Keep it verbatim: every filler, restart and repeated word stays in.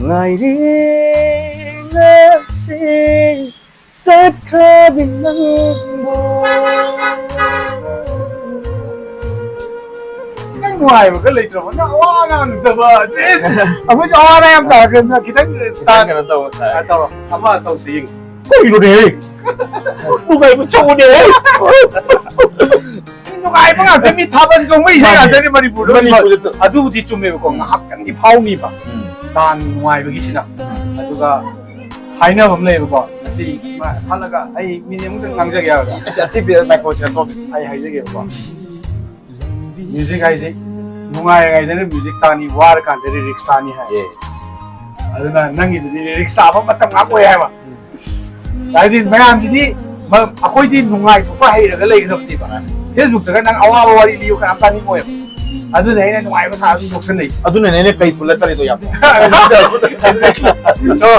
ꯉꯥꯏꯔꯤ ꯉꯁꯤ ꯆꯠꯈ꯭ꯔꯕꯤ ꯅꯪꯕꯨ꯫ ꯈꯤꯇꯪ ꯅꯨꯡꯉꯥꯏꯕꯒ ꯂꯩꯇ꯭ꯔꯕꯣ? ꯅꯪ ꯋꯥ ꯉꯥꯡꯗꯕ꯫ ꯁꯤꯁ! ꯑꯩꯈꯣꯏꯁꯨ ꯑꯋꯥ ꯑꯅꯥ ꯌꯥꯝ ꯇꯥꯔꯛꯀꯅꯤꯅ ꯈꯤꯇꯪ ꯈꯤꯇꯪ ꯀꯩꯅꯣ ꯇꯧꯕ ꯁꯥꯏ꯫ ꯑ, ꯇꯧꯔꯣ꯫ ꯑꯃ ꯇꯧꯁꯤ ꯌꯦꯡꯁꯤ꯫ ꯀꯩꯅꯣꯅꯦꯍꯦ? ꯅꯨꯡꯉꯥꯏꯕ ꯆꯧꯅꯦꯍꯦ? ꯅꯨꯡꯉꯥꯏꯕ ꯉꯥꯛꯇ, ꯃꯤ ꯊꯥꯕꯜ ꯆꯣꯡꯕ ꯏꯁꯩ ꯃꯥꯅꯦ꯫ ꯉꯥꯛꯇꯅꯤ ꯃꯅꯤꯄꯨꯔꯗ꯫ ꯃꯅꯤꯄꯨꯔꯗ꯫ ꯑꯗꯨꯕꯨꯗꯤ ꯆꯨꯝꯃꯦꯕꯀꯣ, ꯎꯝ꯫ ꯉꯥꯏꯍꯥꯛꯇꯪꯗꯤ ꯐꯥꯎꯅꯤꯕ꯫ ꯎꯝ꯫ ꯇꯥꯟ ꯅꯨꯡꯉꯥꯏꯕꯒꯤꯁꯤꯅ꯫ ꯎꯝ꯫ ꯑꯗꯨꯒ ꯍꯥꯏꯅꯕ ꯑꯃ ꯂꯩꯌꯦꯕꯀꯣ, ꯉꯁꯤ ꯃꯥ ꯈꯜꯂꯒ ꯑꯩ ꯃꯤꯅꯤꯠ ꯑꯃꯨꯛꯇꯪ ꯉꯥꯡꯖꯒꯦ ꯍꯥꯏꯕꯗ꯫ ꯑꯁ, ꯑꯇꯤꯞ ꯃꯥꯏꯀ꯭ꯔꯣ ꯁꯦꯟꯇ꯭ꯔꯣ꯫ ꯑꯩ ꯍꯥꯏꯖꯒꯦꯕꯀꯣ꯫ ꯃ꯭ꯌꯨꯖꯤꯛ ꯍꯥꯏꯁꯦ ꯅꯨꯡꯉꯥꯏꯔꯤꯉꯩꯗꯅ ꯃ꯭ꯌꯨꯖꯤꯛ ꯇꯥꯅꯤ, ꯋꯥꯔꯀꯥꯟꯗꯗꯤ ꯔꯤꯛꯁ ꯇꯥꯅꯤ ꯍꯥꯏ꯫ Yes꯫ ꯑꯗꯨꯅ ꯅꯪꯒꯤꯗꯨꯗꯤ ꯔꯤꯛꯁ ꯇꯥꯕ ꯃꯇꯝ ꯉꯥꯛ ꯑꯣꯏ ꯍꯥꯏꯕ꯫ ꯎꯝ꯫ ꯍꯥꯏꯗꯤ ꯃꯌꯥꯝꯁꯤꯗꯤ ꯃ-, ꯑꯩꯈꯣꯏꯗꯤ ꯅꯨꯡꯉꯥꯏꯊꯣꯛꯄ ꯍꯩꯔꯒ ꯂꯩꯒꯗꯕꯅꯦꯕ꯫ ꯃꯥꯅꯤ꯫ Facebook-ꯇꯒ ꯅꯪ ꯑꯋꯥꯕ ꯋꯥꯔꯤ ꯂꯤꯌꯨ ꯀꯅꯥꯝ ꯇꯥꯅꯤꯡꯉꯣꯏꯕ꯫ ꯑꯗꯨꯅ ꯑꯩꯅ ꯅꯨꯡꯉꯥꯏꯕ ꯁꯥꯔ ꯑꯗꯨꯝ ꯅꯣꯛꯁꯟꯅꯩꯁꯦ꯫ ꯑꯗꯨꯅꯅꯦ ꯑꯩꯅ ꯀꯩ ꯄꯨꯜꯂ ꯆꯠꯂꯤꯗꯣ ꯌꯥꯝ꯫ ꯑꯗꯣ